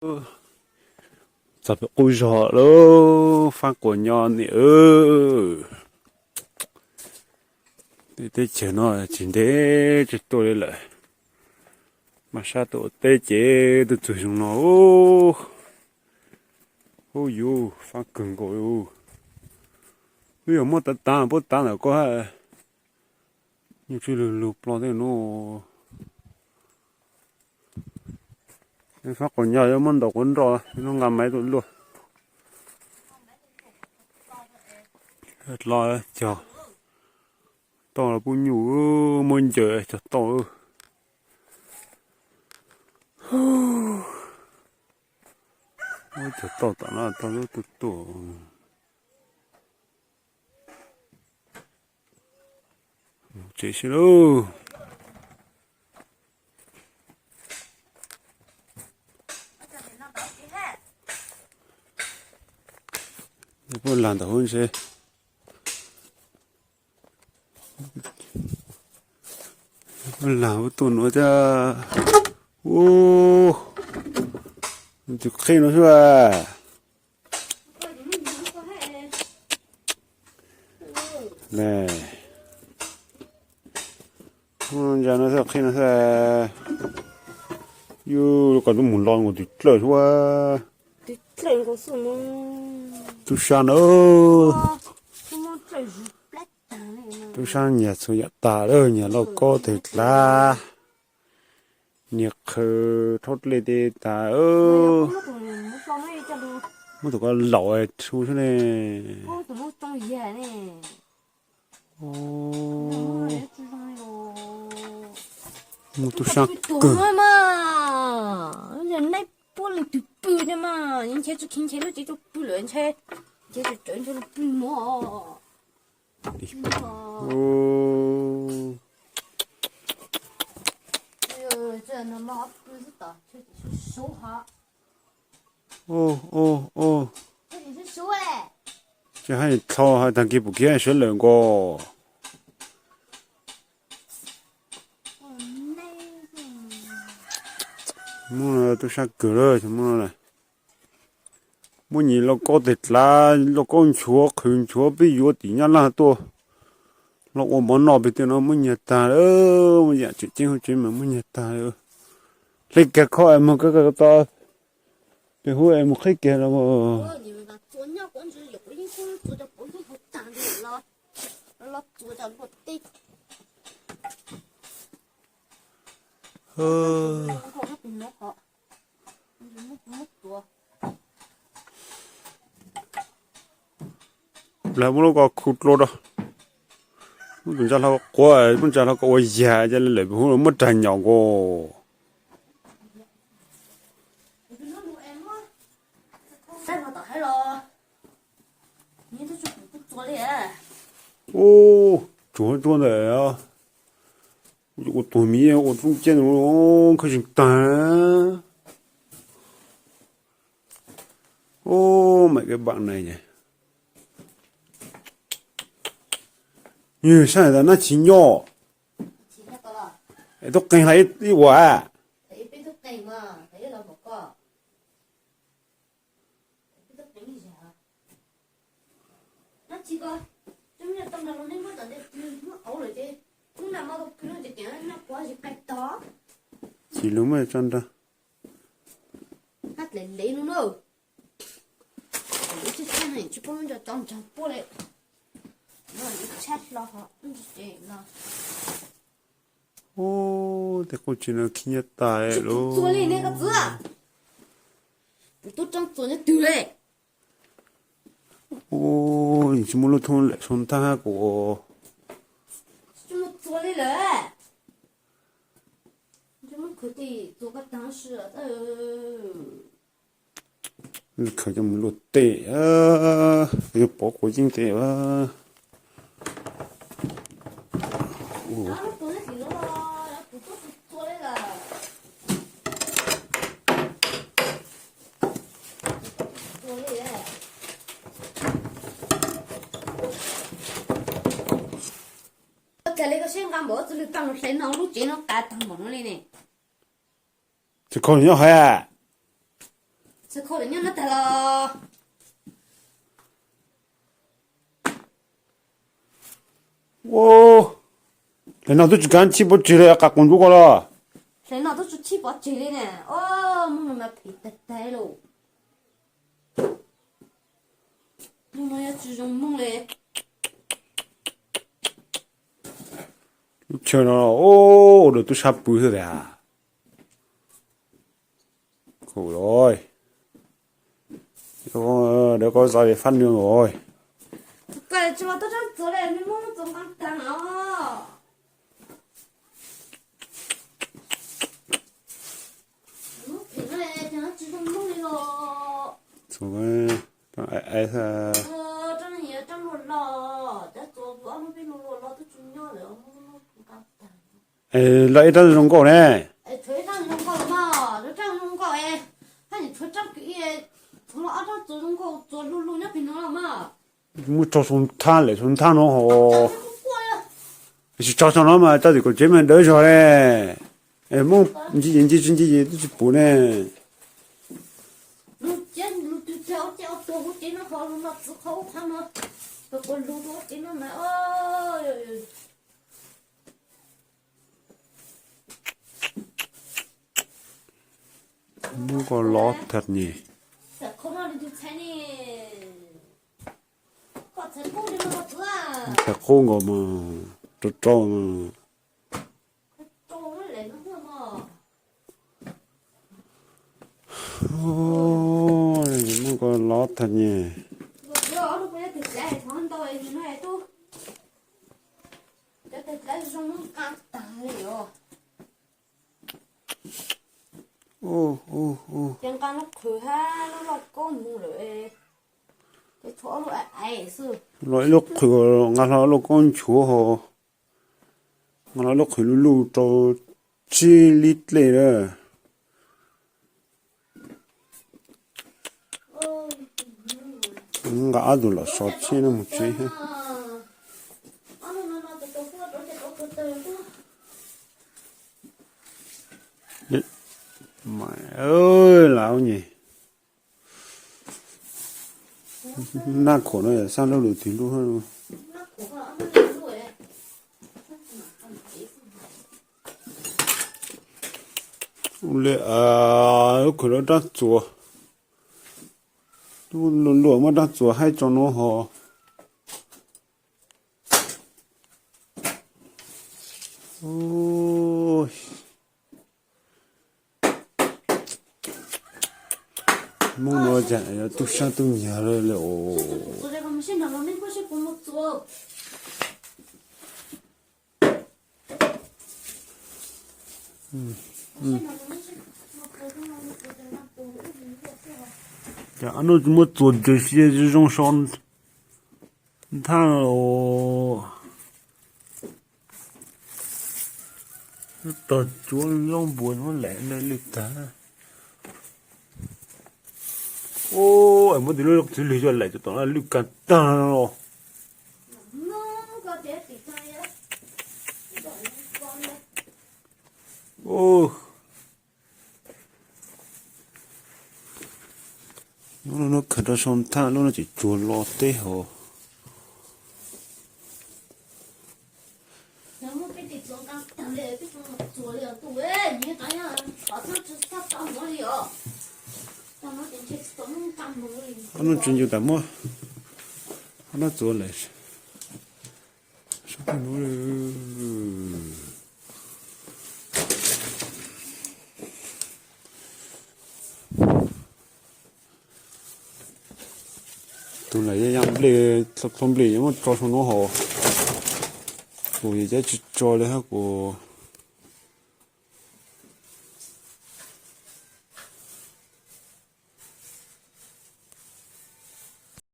Txog pem qub zog lawm, faaj quas nyob niam. Teb chaws no tsis ntev tsis tuaj li lawm. Mas sab tuaj ua teb ces tuaj txug zoo no. Ub, yus faaj kawg nkaus li. Ub, yog muab tav tav puab tav ntawm ko, nyuj tsis lug lug plo tej nuav. Faaj quas nyob yuav muab ntaus quas nroj, nub nqa maiv tuaj luaj. Dlo cog tauj los pub nyuj, muab ncaws cog tauj. Muab cog tauj tom no tauj lub tuaj tuaj. Tsev sib lauj. Puab lag ntawm hub ntshe. Puab lag puab tuaj nuav thiab. Ub, tus qhib no xwb. Ntsa no xwb, qhib no xwb. Yus kom lub mus los ua tus dlawg xwb. Tub sab na. Tub sab nyiag txhua yam tag lawm, nyiag lauj kaub teg dlav, nyiag qhwv rhaub dlej tej tag. Muab tus ko laum rhu xwb ne. Mus tub sab kawg. Neb puab leej twg pw thiab mas, nchai tsis khi nchai lub tsev tuaj pw lawm, nchai nchai tseem nchai lub pw no. Tsis hais dlhau hais tag kis pum kiag sawv lawm nkaus. Muab tub sab kawg lawm, muab nyiag lauj kaub teg dlav, lauj kaub nchuav qhwv nchuav peb yuav tim Nyab Laj tuaj los ua mov noj pem tej no muab nyiag tag lawm. Yam tseem ceeb hauv tsev mas muab nyiag tag lawm. Hle kiag kho es mus kawg kawg tau, pem hub es mus qhib kiag los. Lawv muab lub ko khu dlua rau, muab tus ntsa hlau quav, muab ntsa hlau ko ua yag, ca le lawm pem hub muab rag nyom nkaus. Ub, tsuag tsuag ntawm, ua tuag miv ua tub ciab ntawd, khawb tsees tag. Ub, maim kab npaam na, yog sab tas nab tsis nyob, es tub qeeg hla ib uas. Tsis lug muaj tso nrag. Ub, tej qub tsev no khib nyiab tas lawm. Ub, tsis muaj lub thoob lawm sau ntab kuv. Khaws coj mus luaj teb, yuav pov quav yeeb teb. Cas li koj seb nqa npaum txwv lwg tag hle no lub tsev no qab tag npaum no li ne. Tsis kho nyob hais. Txawj khau lawm nyob no tag los. Ua, hle no twb tsis kav tsij pov tseg li, qas qus ntsuab ko los. Hle no twb tsis tshib pov tseg li ne. Os, Hmoob no mas phem tag tag lauj. Hmoob no yuav tsis zoo Hmoob li. Lub chaw no ua dawm tub sab pw xwb tiag. Khau lawm. Dawb koj xav li fab nws lawm. Tsis los tau tsob txuas li, me Hmoob txuas nqaa tag os. Lub phem no ces tsis zoo Hmoob li los. Txuas, rab, rab luaj los, cov txuas ob lub peb lub luaj los twb tsis nyob lawm, Hmoob nqaa tag. Es los ib rab zoo nkauj ne. Tshuav ib rab zoo nkauj mas, lub rab zoo nkauj es, haj yam tshuav rab kiv, tshuav los ob rab txuas zoo nkauj txuas lu lug nyob pem no los mas. Muab tso saum nthab lawm, saum nthab no ho. Tsis tso saum no mas tso tim kaum tsev mas dawb zog ne. Muab ntsis ces ntsis, tsis ntsis ces twb tsis pum ne. Lug ciab lug twg tag ua ciaj ua tuag hauv tsev no ho lug no txwv qhov ub qhov no, tau kua lug rau ua tsev no mas. Muab koj lov tag nyem. Txhais qub nkaus mas, rau rau mas. Muab koj lov tag nyem. Ces nqa lub qhwv hab lub lauj kaub mus lawm, ces tshuav ob lub xwb. Los ib lub qhwv, nqa hlo lub lauj kaub nchuav ho, nqa hlo lub qhwv luj luj rau tsib lib dlej lawm. Nqa ob tug los so tshiab no mus tsev. Lam nyem, naj khuam no yog sab lub lug twg lub. Ua li, lub khwv lub rab txuas, lub luaj luaj muab rab txuas haib tso no ho. Hmoob no cas yuav tub sab tub nyiag li os. Ces ob nub muab txuas ntses si zoo so nthab los. Tog cuav zoo npuas muab laim lwj tag. Muab tus lub txiv lwg coj laim tom no lwj kag tag los. Lub no khaws rau sau nthab, lub no tseem tsuag lo teb hos. Ob no tsis ncu tas muab ob no txuas lawm. Tus lam ya ya nplej, txhua nplej yuav muab tso sau no hos. Kuv yog cab tsis tso li hab kuv.